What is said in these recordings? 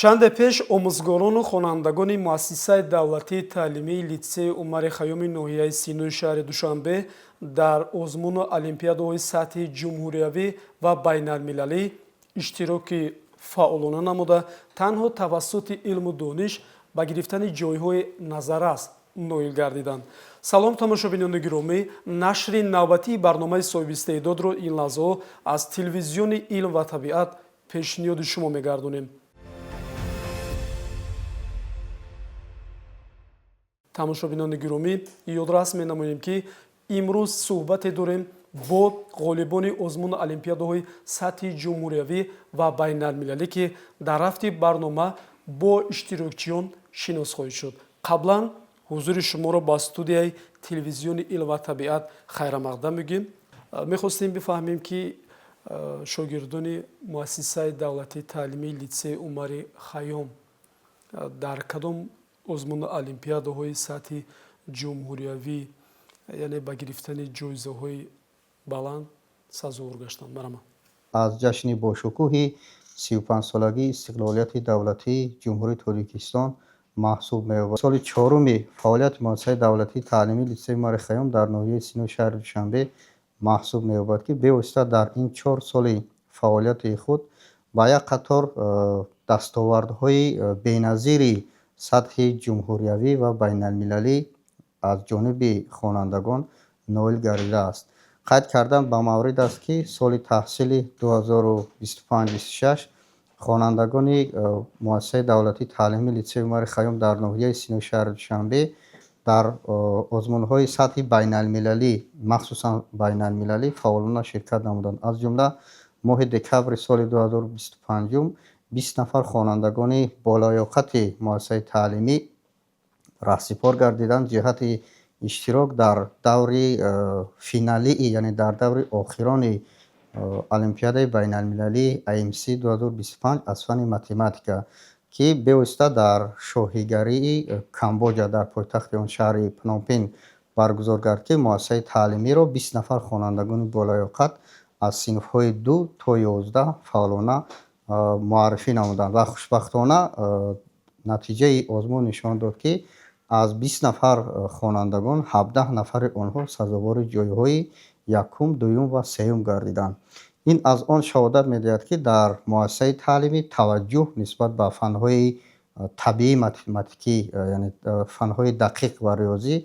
Чанде пеш омӯзгорону хонандагони Муассисаи давлатии таълимии литсеи Умари Хайёми ноҳияи Синои шаҳри Душанбе дар озмуну олимпиадаҳои сатҳи ҷумҳуриявӣ ва байналмилалӣ иштироки фаъолона намуда, танҳо тавассути илму дониш ба гирифтани ҷойҳои назаррас ноил гардиданд. Салом, тамошобинони гиромӣ! Нашри навбатии барномаи Соҳиби истеъдодро ин лаҳзаҳо аз телевизиони «Илм ва табиат» пешниҳоди шумо мегардонем. Тамошобинони гиромӣ, ёдрас менамоем, ки имрӯз суҳбате дорем бо ғолибони озмуну олимпиадаҳои сатҳи ҷумҳуриявӣ ва байналмилалӣ, ки дар рафти барнома бо иштирокчиён шинос хоҳед шуд. Қаблан ҳузури шуморо ба студияи телевизиони «Илм ва табиат» хайрамақдам мегӯем. Мехостем бифаҳмем, ки шогирдони Муассисаи давлатии таълимии литсеи Умари Хайём дар кадом озмуну олимпиадаҳои сатҳи ҷумҳуриявӣ, яъне ба гирифтани ҷоизаҳои баланд сазовор гаштанд. Марҳамат. Аз ҷашни бошукӯҳи 35-солагии истиқлолияти давлатии Ҷумҳурии Тоҷикистон маҳсуб меёбад. Соли чоруми фаъолияти Муассисаи давлатии таълимии литсеи Умари Хайём дар ноҳияи Синои шаҳри Душанбе маҳсуб меёбад, ки бевосита дар ин 4 соли фаъолияти худ ба як қатор дастовардҳои беназири сатҳи ҷумҳуриявӣ ва байналмилалӣ аз ҷониби хонандагон ноил гардидааст. Қайд кардан ба маврид аст, ки соли таҳсили 2025-26 хонандагони Муассисаи давлатии таълимии литсеи Умари Хайём дар ноҳияи Синои шаҳри Душанбе дар озмунҳои сатҳи байналмилалӣ, махсусан байналмилалӣ, фаъолона ширкат намуданд. Аз ҷумла моҳи декабри соли 2025 20 нафар хонандагони болаёқати муассисаи таълимӣ раҳсипор гардиданд ҷиҳати иштирок дар даври финалии, яъне дар даври охирони олимпиадаи байналмилалии IMC 2025 аз фанни математика, ки бевосита дар шоҳигарии Камбоҷа, дар пойтахти он шаҳри Пномпен баргузор гардид, ки муассисаи таълимиро 20 нафар хонандагони болаёқат аз синфҳои 2 то 11 фаъолона муаррифӣ намуданд. Ва хушбахтона натиҷаи озмун нишон дод, ки аз 20 нафар хонандагон 17 нафари онҳо сазовори ҷойҳои якум, дуюм ва сеюм гардиданд. Ин аз он шаҳодат медиҳад, ки дар муассисаи таълимӣ таваҷҷӯҳ нисбат ба фанҳои табиӣ, математикӣ, яъне фанҳои дақиқ ва риёзӣ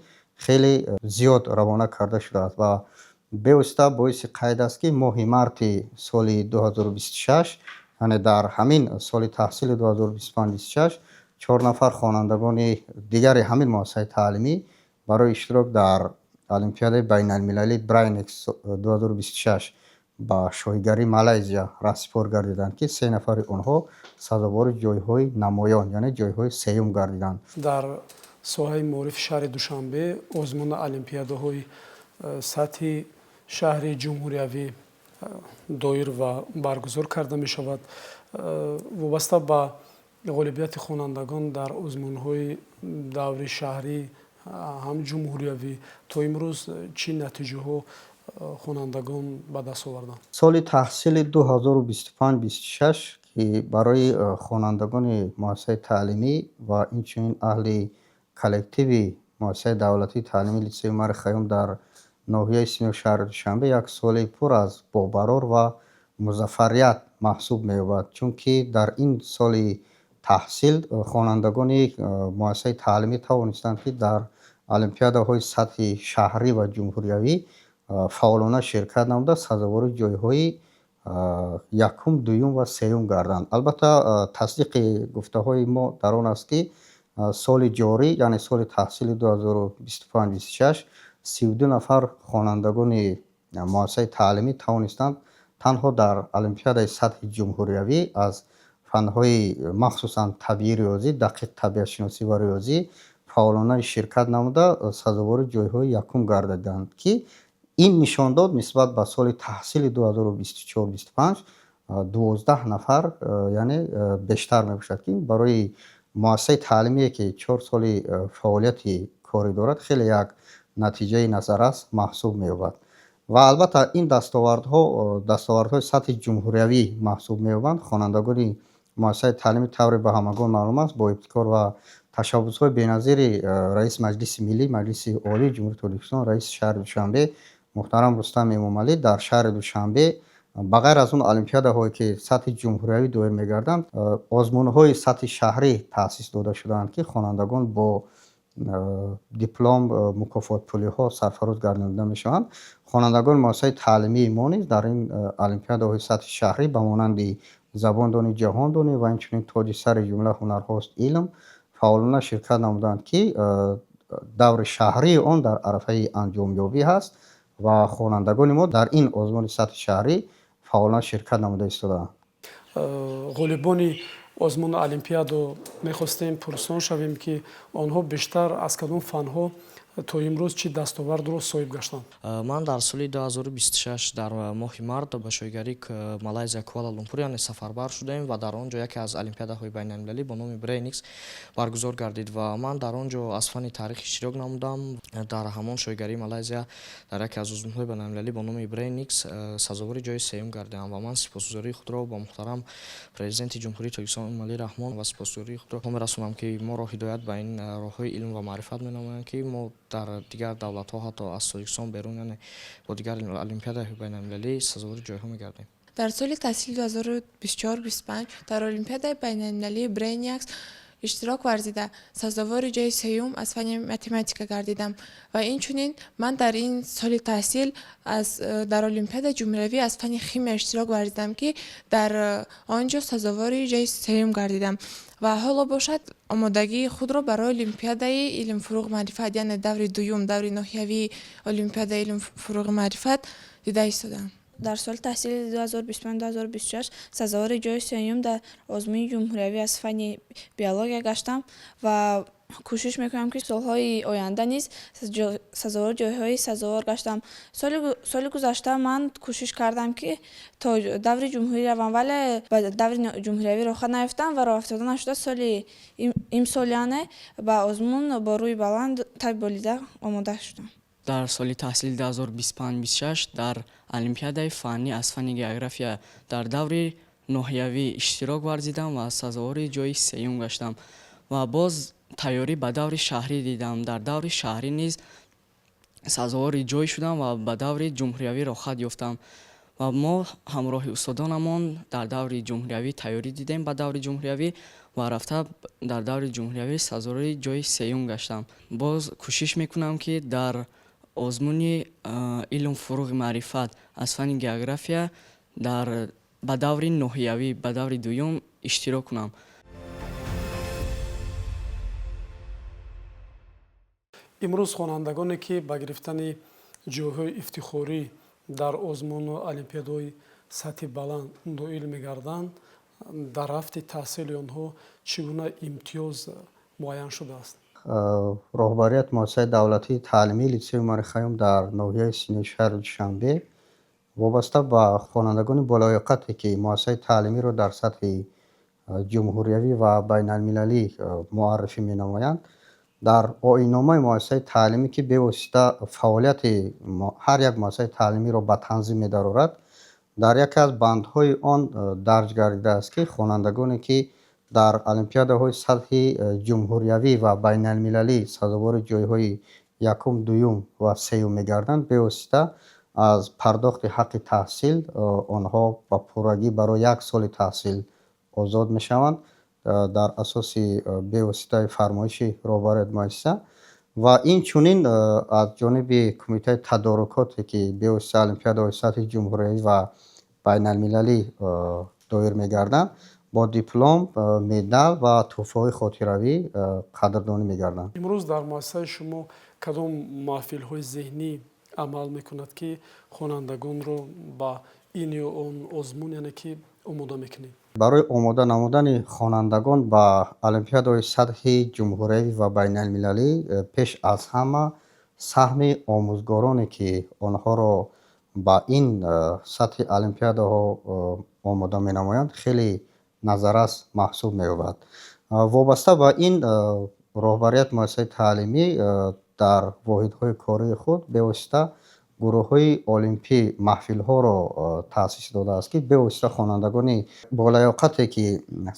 хеле зиёд равона карда шудааст. Ва бевосита боиси қайд аст, ки моҳи марти соли 2026, яъне дар ҳамин соли таҳсили 2025-26, чор нафар хонандагони дигари ҳамин муассисаи таълимӣ барои иштирок дар олимпиадаи байналмилалии Брайнекс 2026 ба шоҳигарии Малайзия раҳсипор гардиданд, ки се нафари онҳо сазовори ҷойҳои намоён, яъне ҷойҳои сеюм гардиданд. Дар соҳаи маорифи шаҳри Душанбе озмуну олимпиадаҳои сатҳи шаҳри ҷумҳуриявӣ доир ва баргузор карда мешавад. Вобаста ба ғолибияти хонандагон дар озмунҳои даври шаҳрӣ, ҳам ҷумҳуриявӣ, то имрӯз чӣ натиҷаҳо хонандагон ба даст оварданд? Соли таҳсили 2025-26, ки барои хонандагони муассисаи таълимӣ ва инчунин аҳли коллективи Муассисаи давлатии таълимии литсеи Умари Хайём дар ноҳияи Синои шаҳри Душанбе як соли пур аз бобарор ва музаффарият маҳсуб меёбад, чунки дар ин соли таҳсил хонандагони муассисаи таълимӣ тавонистанд, ки дар олимпиадаҳои сатҳи шаҳрӣ ва ҷумҳуриявӣ фаъолона ширкат намуда, сазовори ҷойҳои якум, дуюм ва сеюм гарданд. Албатта, тасдиқи гуфтаҳои мо дар он аст, ки соли ҷорӣ, яъне соли таҳсили 2025-26, 32 нафар хонандагони муассисаи таълимӣ тавонистанд танҳо дар олимпиадаи сатҳи ҷумҳуриявӣ аз фанҳои махсусан табиӣ, риёзӣ, дақиқ, табиатшиносӣ ва риёзӣ фаъолона ширкат намуда, сазовори ҷойҳои якум гардиданд, ки ин нишондод нисбат ба соли таҳсили 2024-25 12 нафар, яъне бештар мебошад, ки барои муассисаи таълимие, ки 4 соли фаъолияти корӣ дорад, хеле як натиҷаи назаррас маҳсуб меёбад. Ва албатта, ин дастовардҳо дастовардҳои сатҳи ҷумҳуриявӣ маҳсуб меёбанд. Хонандагони Муассисаи таълимӣ, тавре ба ҳамагон маълум аст, бо ибтикор ва ташаббусҳои беназири раиси Маҷлиси Миллӣ, Маҷлиси Олии Ҷумҳурии Тоҷикистон, раиси шаҳри Душанбе муҳтарам Рустам Эмомалӣ дар шаҳри Душанбе ба ғайр аз он олимпиадаҳое, ки сатҳи ҷумҳуриявӣ доир мегарданд, озмунҳои сатҳи шаҳрӣ таъсис дода шудаанд, ки хонандагон бо диплом, мукофотпулиҳо сарфароз гардонида мешаванд. Хонандагони муассисаи таълимии мо низ дар ин олимпиадаҳои сатҳи шаҳрӣ ба монанди забондонӣ, ҷаҳондонӣ ва инчунин тоҷи сари ҷумла ҳунарҳост илм фаъолона ширкат намуданд, ки даври шаҳрии он дар арафаи анҷомёбӣ ҳаст ва хонандагони мо дар ин озмуни сатҳи шаҳрӣ фаъолона ширкат намуда истодаанд. Ғолибони озмуни олимпиаду мехостем пурсон шавем, ки онҳо бештар аз кадом фанҳо то имрӯз чӣ дастовардро соҳиб гаштанд. Ман дар соли 2026 дар моҳи март ба шоҳигарии Малайзия, Куала Лумпур, яъне сафарбар шудем ва дар он ҷо яке аз олимпиадаҳои байналмилалӣ бо номи Брейникс баргузор гардид ва ман дар он ҷо аз фанни таърих иштирок намудам. Дар ҳамон шоҳигарии Малайзия дар яке аз озмунҳои байналмилалӣ бо номи Брейникс сазовори ҷои сеюм гардидам ва ман сипосгузории худро ба муҳтарам Президенти Ҷумҳурии Тоҷикистон Эмомалӣ Раҳмон ва сипосгузории худро мерасонам, ки моро ҳидоят ба ин роҳҳои илм ва маърифат менамоянд, ки мо дар дигар давлатҳо, ҳатто аз Тоҷикистон берун, яъне бо дигар олимпиадаҳои байналмилалӣ сазовори ҷойҳо мегардем. Дар соли таҳсили 2024-25 дар олимпиадаи байналмилалии Брейниакс иштирок варзида, сазовори ҷои сеюм аз фанни математика гардидам ва инчунин ман дар ин соли таҳсил аз дар олимпиадаи ҷумҳуриявӣ аз фанни химия иштирок варзидам, ки дар он ҷо сазовори ҷои сеюм гардидам ва ҳоло бошад омодагии худро барои олимпиадаи илм, фурӯғ, маърифат, яъне даври дуюм, даври ноҳиявии олимпиадаи илм, фурӯғи маърифат дида истодаам. Дар соли таҳсили 2025-2026 сазовори ҷои сеюм дар озмуни ҷумҳуриявӣ аз фанни биология гаштам ва кӯшиш мекунам, ки солҳои оянда низ сазовори ҷойҳои сазовор гаштам. Соли гузашта ман кӯшиш кардам, ки то даври ҷумҳурӣ равам, вале ба даври ҷумҳуриявӣ роҳхат наёфтам ва роҳафтода нашуда, соли имсол, яъне ба озмун бо рӯи баланд таби болида омода шудам. Дар соли таҳсили 2025-26 дар олимпиадаи фаннӣ аз фанни география дар даври ноҳиявӣ иштирок варзидам ва сазовори ҷои сеюм гаштам ва боз тайёрӣ ба даври шаҳрӣ дидам. Дар даври шаҳрӣ низ сазовори ҷой шудам ва ба даври ҷумҳуриявӣ роҳхат ёфтам ва мо ҳамроҳи устодонамон дар даври ҷумҳуриявӣ тайёрӣ дидем ба даври ҷумҳуриявӣ ва рафта дар даври ҷумҳуриявӣ сазовори ҷои сеюм гаштам. Боз кӯшиш мекунам, ки дар озмуни илм, фурӯғи маърифат аз фанни география дар ба даври ноҳиявӣ, ба даври дуюм иштирок кунам. Имрӯз хонандагоне, ки ба гирифтани ҷойҳои ифтихорӣ дар озмуну олимпиадаҳои сатҳи баланд ноил мегарданд, дар рафти таҳсили онҳо чӣ гуна имтиёз муайян шудааст? Роҳбарияти муассисаи давлатии таълимии литсеи Умари Хайём дар ноҳияи Синои шаҳри Душанбе вобаста ба хонандагони болоёқате, ки муассисаи таълимиро дар сатҳи ҷумҳуриявӣ ва байналмилалӣ муаррифӣ менамоянд, дар оинномаи муассисаи таълимӣ, ки бевосита фаъолияти ҳар як муассисаи таълимиро ба танзим медарорад, дар яке аз бандҳои он дарҷ гардидааст, ки хонандагоне, ки дар олимпиадаҳои сатҳи ҷумҳуриявӣ ва байналмилалӣ сазовори ҷойҳои якум, дуюм ва сеюм мегарданд, бевосита аз пардохти ҳаққи таҳсил онҳо ба пуррагӣ барои як соли таҳсил озод мешаванд дар асоси бевоситаи фармоиши роҳбарияти муассиса ва инчунин аз ҷониби кумитаи тадорукоте, ки бевосита олимпиадаҳои сатҳи ҷумҳуриявӣ ва байналмилалӣ доир мегарданд, бо диплом, медал ва тӯҳфаҳои хотиравӣ қадрдонӣ мегарданд. Имрӯз дар муассисаи шумо кадом маҳфилҳои зеҳнӣ амал мекунад, ки хонандагонро ба ин ё он озмун, яъне ки омода мекунед? Барои омода намудани хонандагон ба олимпиадаҳои сатҳи ҷумҳуриявӣ ва байналмилалӣ пеш аз ҳама саҳми омӯзгороне, ки онҳоро ба ин сатҳи олимпиадаҳо омода менамоянд, хеле назаррас маҳсуб меёбад. Вобаста ба ин роҳбарияти муассисаи таълимӣ дар воҳидҳои кории худ бевосита Гурӯҳҳои олимпӣ, маҳфилҳоро таъсис додааст, ки бевосита хонандагони болаёқате, ки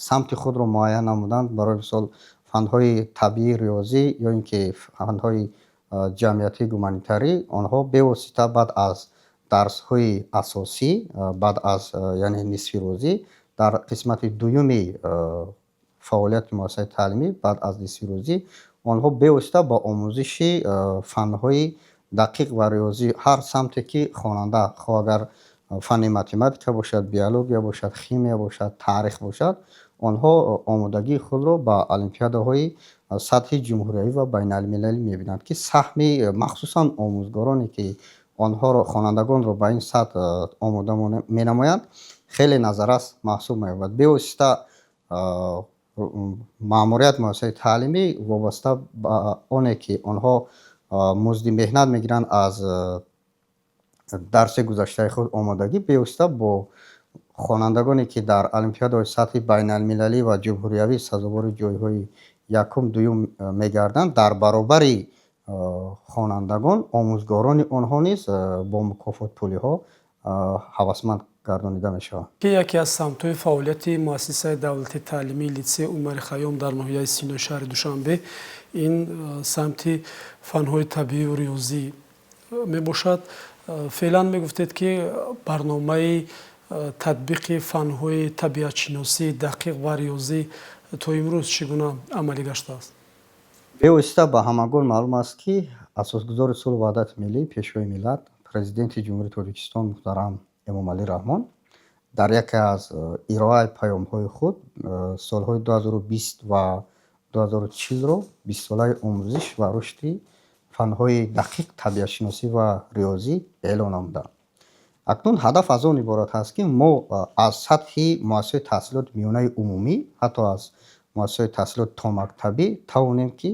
самти худро муайян намуданд, барои мисол, фанҳои табиӣ, риёзӣ ё ин ки фанҳои ҷамъиятӣ, гуманитарӣ, онҳо бевосита баъд аз дарсҳои асосӣ, баъд аз, яъне, нисфирӯзӣ, дар қисмати дуюми фаъолияти муассисаи таълимӣ, баъд аз нисфирӯзӣ онҳо бевосита ба омӯзиши фанҳои дақиқ ва риёзӣ, ҳар самте ки хонанда хоҳ, агар фанни математика бошад, биология бошад, химия бошад, таърих бошад, онҳо омодагии худро ба олимпиадаҳои сатҳи ҷумҳуриявӣ ва байналмилалӣ мебинанд, ки саҳми махсусан омӯзгороне, ки онҳоро, хонандагонро ба ин сатҳ омода менамоянд, хеле назаррас маҳсуб меёбад. Бевосита маъмурияти муассисаи таълимӣ, вобаста ба оне ки онҳо музди меҳнат мегиранд, аз дарси гузаштаи худ омодагӣ бевосита бо хонандагоне, ки дар олимпиадаҳои сатҳи байналмилалӣ ва ҷумҳуриявӣ сазовори ҷойҳои якум, дуюм мегарданд, дар баробари хонандагон омӯзгорони онҳо низ бо мукофотпулиҳо ҳавасманд гардонида мешаванд. Ки яке аз самтҳои фаъолияти муассисаи давлатии таълимии литсеи Умари Хайём дар ноҳияи Синои шаҳри Душанбе ин самти фанҳои табиию риёзӣ мебошад. Феълан мегуфтед, ки барномаи татбиқи фанҳои табиатшиносӣ, дақиқ ва риёзӣ то имрӯз чӣ гуна амалӣ гаштааст? Бевосита ба ҳамагон маълум аст, ки асосгузори сулҳу ваҳдати миллӣ, Пешвои миллат, Президенти Ҷумҳурии Тоҷикистон муҳтарам Эмомалӣ Раҳмон дар яке аз ироаи паёмҳои худ солҳои 2020 ва 2040-ро бистсолаи омӯзиш ва рушди фанҳои дақиқ, табиатшиносӣ ва риёзӣ эълон намуданд. Акнун ҳадаф аз он иборат аст, ки мо аз сатҳи муассисаи таҳсилоти миёнаи умумӣ, ҳатто аз муассисаи таҳсилоти томактабӣ тавонем, ки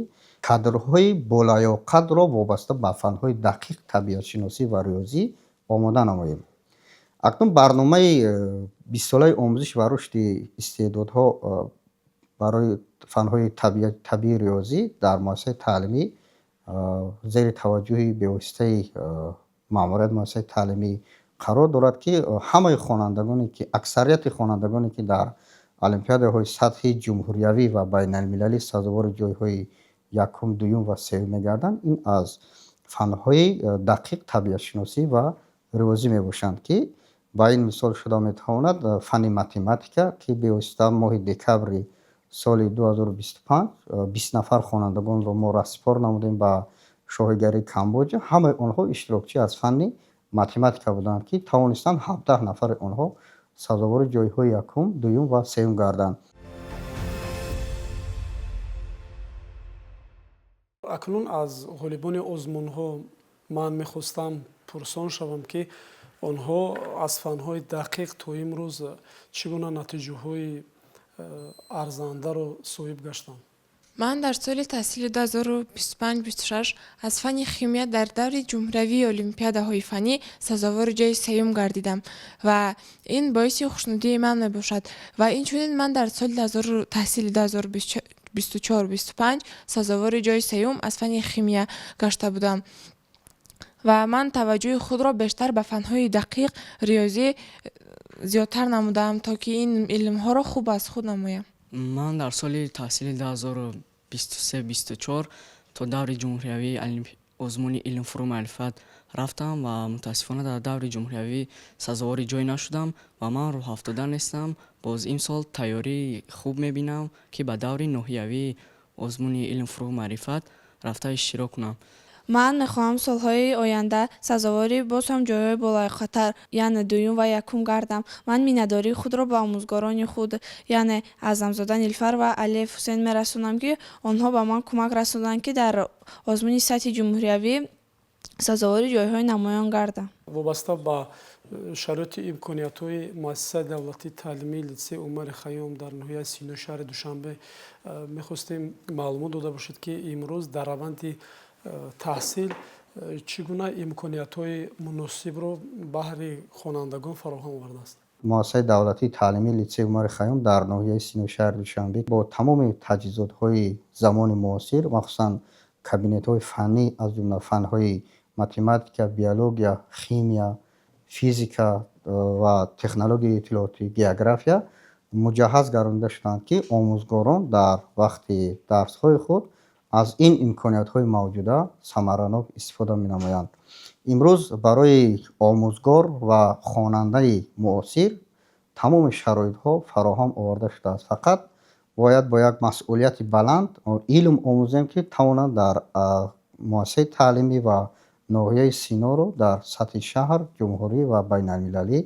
кадрҳои болаёқатро вобаста ба фанҳои дақиқ, табиатшиносӣ ва риёзӣ омода намоем. Акнун барномаи бистсолаи омӯзиш ва рушди истеъдодҳо барои фанҳои табиӣ, риёзӣ дар муассисаи таълимӣ зери таваҷҷӯҳи бевоситаи маъмурияти муассисаи таълимӣ қарор дорад, ки ҳамаи хонандагоне, ки аксарияти хонандагоне, ки дар олимпиадаҳои сатҳи ҷумҳуриявӣ ва байналмилалӣ сазовори ҷойҳои якум, дуюм ва сеюм мегарданд, ин аз фанҳои дақиқ, табиатшиносӣ ва риёзӣ мебошанд, ки ба ин мисол шуда метавонад фанни математика, ки бевосита моҳи декабри соли 2025 20 нафар хонандагонро мо раҳсипор намудем ба шоҳигарии Камбоҷа. Ҳамаи онҳо иштирокчӣ аз фанни математика буданд, ки тавонистанд 17 нафари онҳо сазовори ҷойҳои якум, дуюм ва сеюм гарданд. Акнун аз ғолибони озмунҳо ман мехостам пурсон шавам, ки онҳо аз фанҳои дақиқ то имрӯз чӣ гуна натиҷаҳои арзандаро соҳиб гаштанд. Ман дар соли таҳсили 2025-26 аз фанни химия дар даври ҷумҳуриявии олимпиадаҳои фаннӣ сазовори ҷойи сеюм гардидам ва ин боиси хушнудии ман мебошад. Ва инчунин ман дар соли таҳсили 2024-25 сазовори ҷойи сеюм аз фанни химия гашта будам ва ман таваҷҷӯҳи худро бештар ба фанҳои дақиқ, риёзӣ зиёдтар намудаам, то ки ин илмҳоро хуб аз худ намоям. Ман дар соли таҳсили 2023-24 то даври ҷумҳуриявии озмуни илм, фурӯғ, маърифат рафтам ва мутаассифона дар даври ҷумҳуриявӣ сазовори ҷой нашудам ва ман рӯҳафтода нестам. Боз имсол тайёрии хуб мебинам, ки ба даври ноҳиявии озмуни илм, фурӯғ, маърифат рафта иштирок кунам. Ман мехоҳам солҳои оянда сазовори боз ҳам ҷойҳои болаёқаттар, яъне дуюм ва якум гардам. Ман миннатдории худро ба омӯзгорони худ, яъне Аъзамзода Нилфар ва Алиев Ҳусейн мерасонам, ки онҳо ба ман кӯмак расонданд, ки дар озмуни сатҳи ҷумҳуриявӣ сазовори ҷойҳои намоён гардам. Вобаста ба шароити имкониятҳои муассисаи давлатии таълимии литсеи Умари Хайём дар ноҳияи Синои шаҳри Душанбе мехостем маълумот дода бошед, ки имрӯз дар раванди таҳсил чӣ гуна имкониятҳои муносибро баҳри хонандагон фароҳам овардааст? Муассисаи давлатии таълимии литсеи Умари Хайём дар ноҳияи Синои шаҳри Душанбе бо тамоми таҷҳизотҳои замони муосир, махсусан кабинетҳои фаннӣ, аз ҷумла фанҳои Математика, биология, химия, физика ва технологияи иттилоотӣ, география муҷаҳҳаз гардонида шуданд, ки омӯзгорон дар вақти дарсҳои худ аз ин имкониятҳои мавҷуда самаранок истифода менамоянд. Имрӯз барои омӯзгор ва хонандаи муосир тамоми шароитҳо фароҳам оварда шудааст. Фақат бояд бо як масъулияти баланд илм омӯзем, ки тавонанд дар муассисаи таълимӣ ва ноҳияи Синоро дар сатҳи шаҳр, ҷумҳурӣ ва байналмилалӣ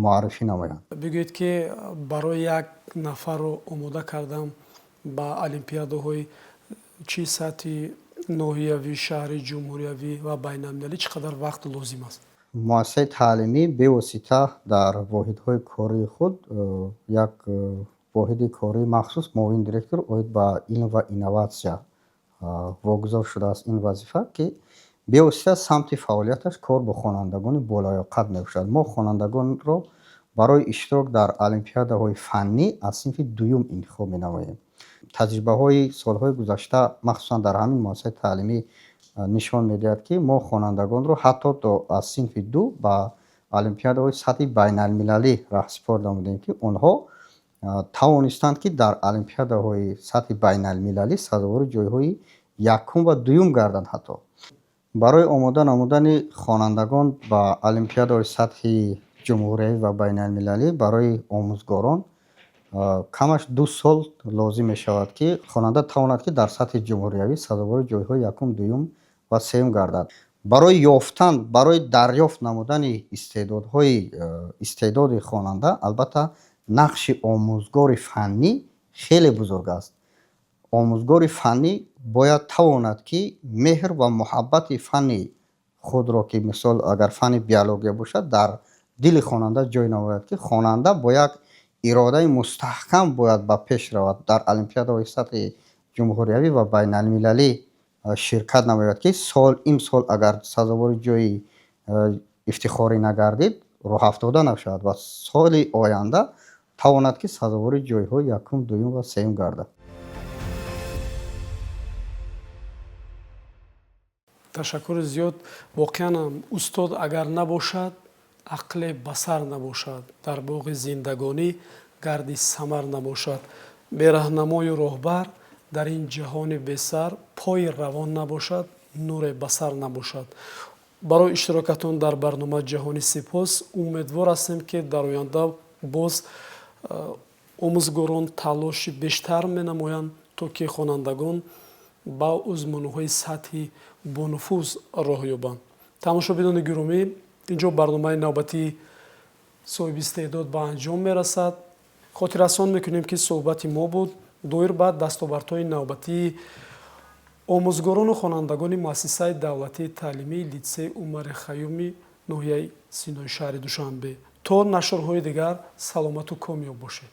муаррифӣ намоянд. Бигӯед, ки барои як нафарро омода кардам ба олимпиадаҳои чӣ сатҳи ноҳиявӣ, шаҳрӣ, ҷумҳуриявӣ ва байналмилалӣ чӣ қадар вақт лозим аст? Муассисаи таълимӣ бевосита дар воҳидҳои кории худ як воҳиди кории махсус, муовини директор оид ба илм ва инноватсия вогузор шудааст ин вазифа, ки бевосита самти фаъолияташ кор бо хонандагони болаёқат мебошад. Мо хонандагонро барои иштирок дар олимпиадаҳои фаннӣ аз синфи дуюм интихоб менамоем. Таҷрибаҳои солҳои гузашта, махсусан дар ҳамин муассисаи таълимӣ, нишон медиҳад, ки мо хонандагонро ҳатто то аз синфи ду ба олимпиадаҳои сатҳи байналмилалӣ раҳсипор намудем, ки онҳо тавонистанд, ки дар олимпиадаҳои сатҳи байналмилалӣ сазовори ҷойҳои якум ва дуюм гарданд. Ҳатто барои омода намудани хонандагон ба олимпиадаҳои сатҳи ҷумҳуриявӣ ва байналмилалӣ барои омӯзгорон камаш 2 сол лозим мешавад, ки хонанда тавонад, ки дар сатҳи ҷумҳуриявӣ сазовори ҷойҳои якум, дуюм ва сеюм гардад. Барои ёфтан, барои дарёфт намудани истеъдодҳои истеъдоди хонанда, албатта, нақши омӯзгори фаннӣ хеле бузург аст. Омӯзгори фаннӣ бояд тавонад, ки меҳр ва муҳаббати фанни худро, ки мисол агар фанни биология бошад, дар дили хонанда ҷой намояд, ки хонанда бо як иродаи мустаҳкам бояд ба пеш равад, дар олимпиадаҳои сатҳи ҷумҳуриявӣ ва байналмилалӣ ширкат намояд, ки сол имсол агар сазовори ҷои ифтихорӣ нагардид, рӯҳафтода нашавад ва соли оянда тавонад, ки сазовори ҷойҳои якум, дуюм ва сеюм гардад. Ташаккури зиёд. Воқеан, устод агар набошад, ақле ба сар набошад, дар боғи зиндагонӣ гарди самар набошад, бераҳнамою роҳбар дар ин ҷаҳони бесар пои равон набошад, нуре ба сар набошад. Барои иштирокатон дар барнома ҷаҳонӣ сипос. Умедвор ҳастем, ки дар оянда боз омӯзгорон талоши бештар менамоянд, то ки хонандагон ба озмунҳои сатҳи бонуфуз роҳ ёбанд. Тамошобинони гиромӣ, инҷо барномаи навбатии соҳиби истеъдод ба анҷом мерасад. Хотиррасон мекунем, ки суҳбати мо буд доир ба дастовардҳои навбатии омӯзгорону хонандагони муассисаи давлатии таълимии литсеи Умари Хайёми ноҳияи Синои шаҳри Душанбе. То нашрҳои дигар саломату комёб бошед.